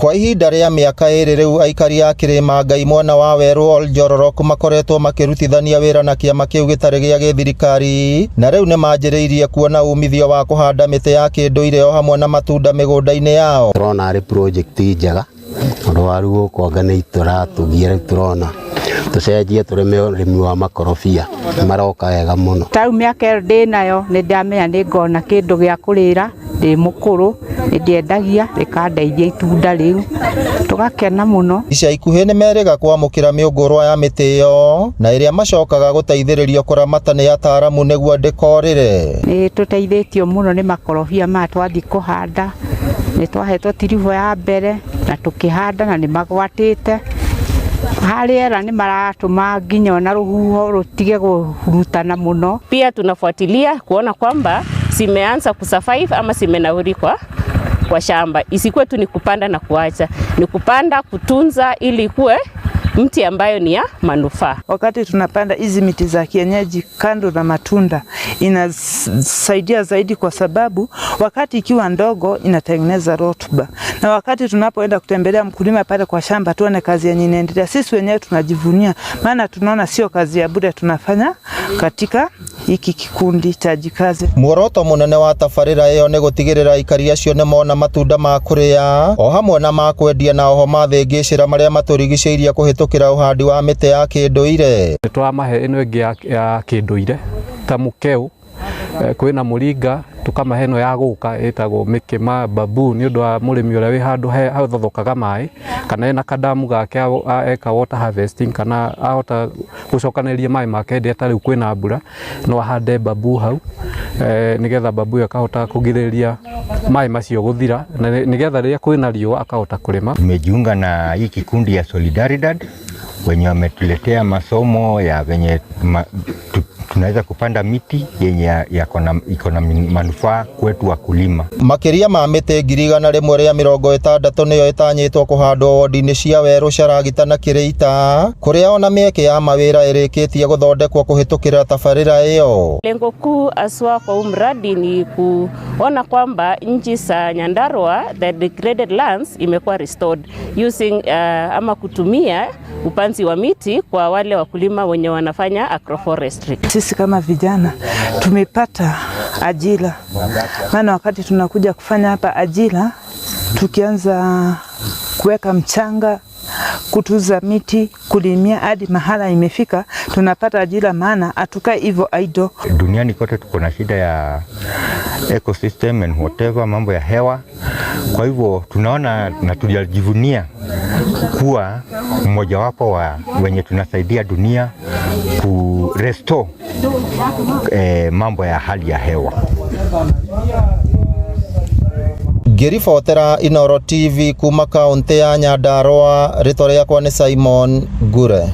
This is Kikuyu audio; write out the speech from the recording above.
Kwa ihinda rĩa mĩaka ĩrĩ rĩu aikari a Kĩrĩma Ngai mwena wa Werũ Oljororok makoretwo makĩrutithania wĩra na kĩama kĩu gĩtarĩ gĩa gĩthirikari na rĩu nĩ manjĩrĩirie kuona umithio wa kũhanda mĩtĩ ya kĩndũire o hamwe na matunda mĩgũnda-inĩ yao. Tũrona arĩ project njega tondũ waru gũkũ anga nĩ tũratũgia rĩu tũrona tũcenjie tũrĩme ũrĩmi wa makorobia maroka wega mũno. Ta rĩu mĩaka ĩyo ndĩnayo nĩ ndamenya nĩ ngona kĩndũ gĩa kũrĩra ndĩ mũkũrũ, nĩ ndĩendagia rĩkandeithia itunda rĩu, tũgakena mũno. Ica ikuhĩ nĩ merĩga kwamũkĩra mĩũngũrwa ya mĩtĩ ĩyo na ĩrĩa macokaga gũteithĩrĩrio kũramata nĩ ataaramu nĩguo ndĩkorĩre. Nĩ tũteithĩtio mũno nĩ makorobia maya twathiĩ kũhanda, nĩ twahetwo tiribũ ya mbere na tũkĩhanda na nĩ magwatĩte. Ha rĩera nĩ maratũma nginya ona rũhuho rũtige kũhurutana mũno. Pia tunafuatilia kuona kwamba zimeanza kusurvive ama zimenawiri kwa, kwa shamba. Isikuwe tu ni kupanda na kuacha, ni kupanda, kutunza ili kuwe mti ambayo ni ya manufaa. Wakati tunapanda hizi miti za kienyeji kando na matunda inasaidia zaidi, kwa sababu wakati ikiwa ndogo inatengeneza rutuba, na wakati tunapoenda kutembelea mkulima pale kwa shamba tuone kazi yenye inaendelea, sisi wenyewe tunajivunia, maana tunaona sio kazi ya bure tunafanya katika hiki kikundi cha Jikaze. Muoroto munene wa tabarĩra ĩyo nĩ gũtigĩrĩra aikari acio nĩ mona matunda ma kũrĩa o hamwe na ma kwendia na oho mathĩngĩcĩra marĩa matũrigicĩirie kũhĩtũkĩra ũhandi wa mĩtĩ ya kĩndũire. Nĩ tũramahe ĩno ĩngĩ ya kĩndũire ta mũkeũ, kwĩna mũringa, tũkamahe ĩno ya gũka ĩtagwo mĩkĩma babu nĩ ũndũ wa mũrĩmi ũrĩa wĩ handũ hathothokaga maĩ kana ena kadamu gake eka water harvesting kana ahota gũcokanĩrĩria maĩ make hĩndĩ ĩrĩa ta rĩu kwĩna mbura no ahande babu hau nĩgetha babu ĩyo ĩkahota kũgirĩrĩria maĩ macio gũthira na nĩgetha rĩrĩa kwĩna riũa akahota kũrĩma. Tumejiunga na hii kikundi ya Solidaridad wenye wametuletea masomo ya venye tunaweza kupanda miti yenye iko na manufaa kwetu wakulima. Makĩria ma mĩtĩ 160,000 nĩyo ĩtanyĩtwo kũhandwo wodi-inĩ cia Werũ, Caragita na Kĩrĩita kũrĩa ona mĩeke ya mawĩra ĩrĩkĩtie gũthondekwo kũhĩtũkĩra tabarĩra ĩyo. Lengo kuu haswa kwa huu mradi ni kuona kwamba nchi za Nyandarua the degraded lands imekuwa restored using ama kutumia upanzi wa miti kwa wale wakulima wenye wanafanya agroforestry. Sisi kama vijana tumepata ajira, maana wakati tunakuja kufanya hapa ajira, tukianza kuweka mchanga, kutuza miti, kulimia hadi mahala imefika, tunapata ajira, maana hatukai hivyo idle. Duniani kote tuko na shida ya ecosystem and whatever, mambo ya hewa. Kwa hivyo tunaona na tunajivunia kuwa mmojawapo wa wenye tunasaidia dunia ku restore mambo ya hali ya hewa. Ngĩribotera Inooro TV kuma kaunti ya Nyandarua, rĩtwa rĩakwa nĩ Simon Ngure.